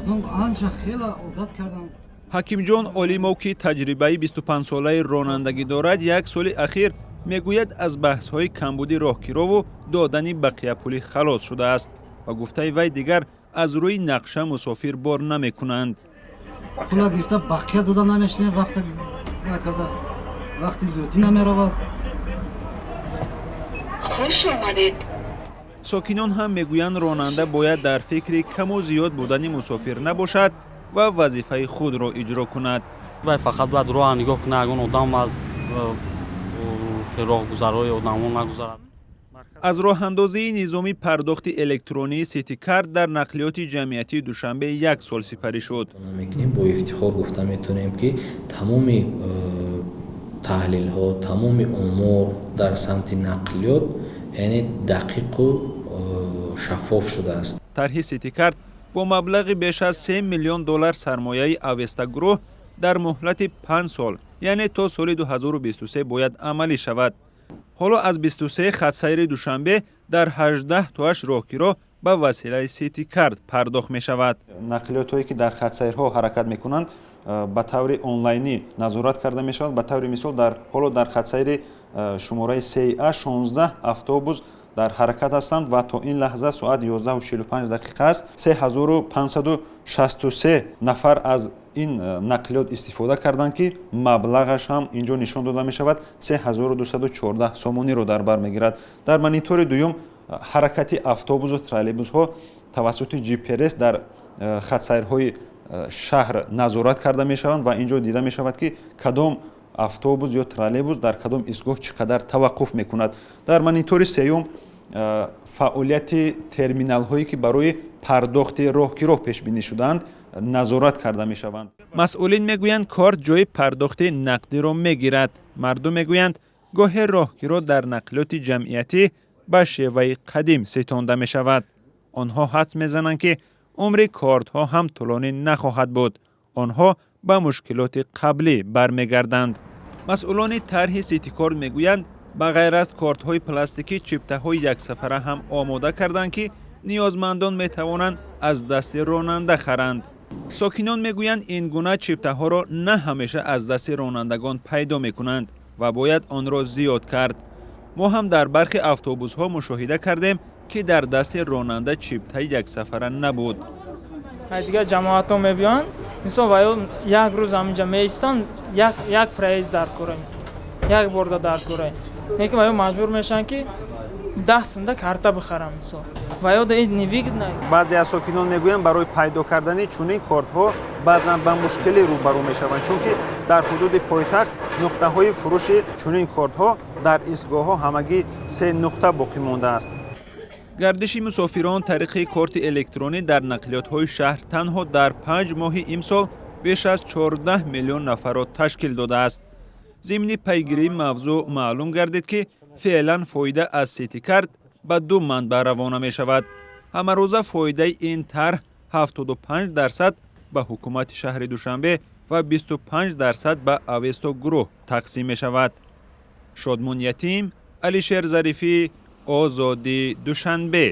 Мардум анча хеле одат карданд. Ҳакимҷон Олимов, ки таҷрибаи 25-солаи ронандагӣ дорад, як соли ахир, мегӯяд, аз баҳсҳои камбуди роҳкирову додани бақияпулӣ халос шудааст. Ба гуфтаи вай, дигар аз рӯи нақша мусофир бор намекунанд. Пула гирифта, бақия дода намешинем, вақта карда, вақти зиёдӣ намеравад. Хуш омадед. Сокинон ҳам мегӯянд, ронанда бояд дар фикри каму зиёд будани мусофир набошад ва вазифаи худро иҷро кунад. Вай фақат бояд роҳа нигоҳ кунад, ягон одам аз роҳгузарҳои одамон нагузарад. Аз роҳандозии низоми пардохти электронии Ситикарт дар нақлиёти ҷамъиятии Душанбе як сол сипарӣ шуд. Мекунем, бо ифтихор гуфта метавонем, ки тамоми таҳлилҳо, тамоми омор дар самти нақлиёт, яъне дақиқу шаффоф шудааст. Тарҳи Ситикарт бо маблағи беш аз 3 миллион доллар сармояи Авестагурӯҳ дар муҳлати 5 сол, яъне то соли 2023 бояд амалӣ шавад. Ҳоло аз 23 хатсайри Душанбе дар 18 тоаш роҳкиро ба василаи Ситикарт пардохт мешавад. Нақлиётҳое, ки дар хатсайрҳо ҳаракат мекунанд, ба таври онлайнӣ назорат карда мешавад. Ба таври мисол, дар ҳоло дар хатсайри шумораи 3А 16 автобус дар ҳаракат ҳастанд ва то ин лаҳза, соат 11:45 дақиқа аст, 3563 нафар аз ин нақлиёт истифода карданд, ки маблағаш ҳам инҷо нишон дода мешавад, 3214 сомониро дар бар мегирад. Дар монитори дуюм ҳаракати автобусу троллейбусҳо тавассути GPS дар хатсайрҳои шаҳр назорат карда мешаванд ва инҷо дида мешавад, ки кадом автобус ё троллейбус дар кадом истгоҳ чӣ қадар таваққуф мекунад. Дар монитори сеюм фаъолияти терминалҳое, ки барои пардохти роҳкироҳ пешбинӣ шудаанд, назорат карда мешаванд. Масъулин мегӯянд, корт ҷои пардохти нақдиро мегирад. Мардум мегӯянд, гоҳе роҳкиро дар нақлиёти ҷамъиятӣ ба шеваи қадим ситонда мешавад. Онҳо ҳадс мезананд, ки умри кортҳо ҳам тӯлонӣ нахоҳад буд, онҳо ба мушкилоти қаблӣ бармегарданд. Масъулони тарҳи Ситикорт мегӯянд, ба ғайр аз кортҳои пластикӣ чиптаҳои яксафара ҳам омода карданд, ки ниёзмандон метавонанд аз дасти ронанда харанд. Сокинон мегӯянд, ин гуна чиптаҳоро на ҳамеша аз дасти ронандагон пайдо мекунанд ва бояд онро зиёд кард. Мо ҳам дар бархе автобусҳо мушоҳида кардем, ки дар дасти ронанда чиптаи яксафара набуд. Дигар ҷамоатҳо мебиёянд, мисол, ва ё як рӯз ҳаминҷа меистанд, як проезд дар кора, як борда дар кора, лекин ва ё маҷбур мешаванд, ки 10 сумда карта бихарам, мисол, ва ё да невыгодно. Баъзе аз сокинон мегӯянд, барои пайдо кардани чунин кортҳо баъзан ба мушкилӣ рӯбарӯ мешаванд, чунки дар ҳудуди пойтахт нуқтаҳои фурӯши чунин кортҳо дар истгоҳҳо ҳамагӣ се нуқта боқӣ мондааст. Гардиши мусофирон тариқи корти электронӣ дар нақлиётҳои шаҳр танҳо дар 5 моҳи имсол беш аз 14 миллион нафарро ташкил додааст. Зимни пайгирии мавзӯъ маълум гардид, ки феълан фоида аз Ситикарт ба ду манбаъ равона мешавад. Ҳамарӯза фоидаи ин тарҳ 75% ба ҳукумати шаҳри Душанбе ва 25% ба Авесто гурӯҳ тақсим мешавад. Шодмон Ятим, Алишер Зарифӣ, Озодӣ, Душанбе.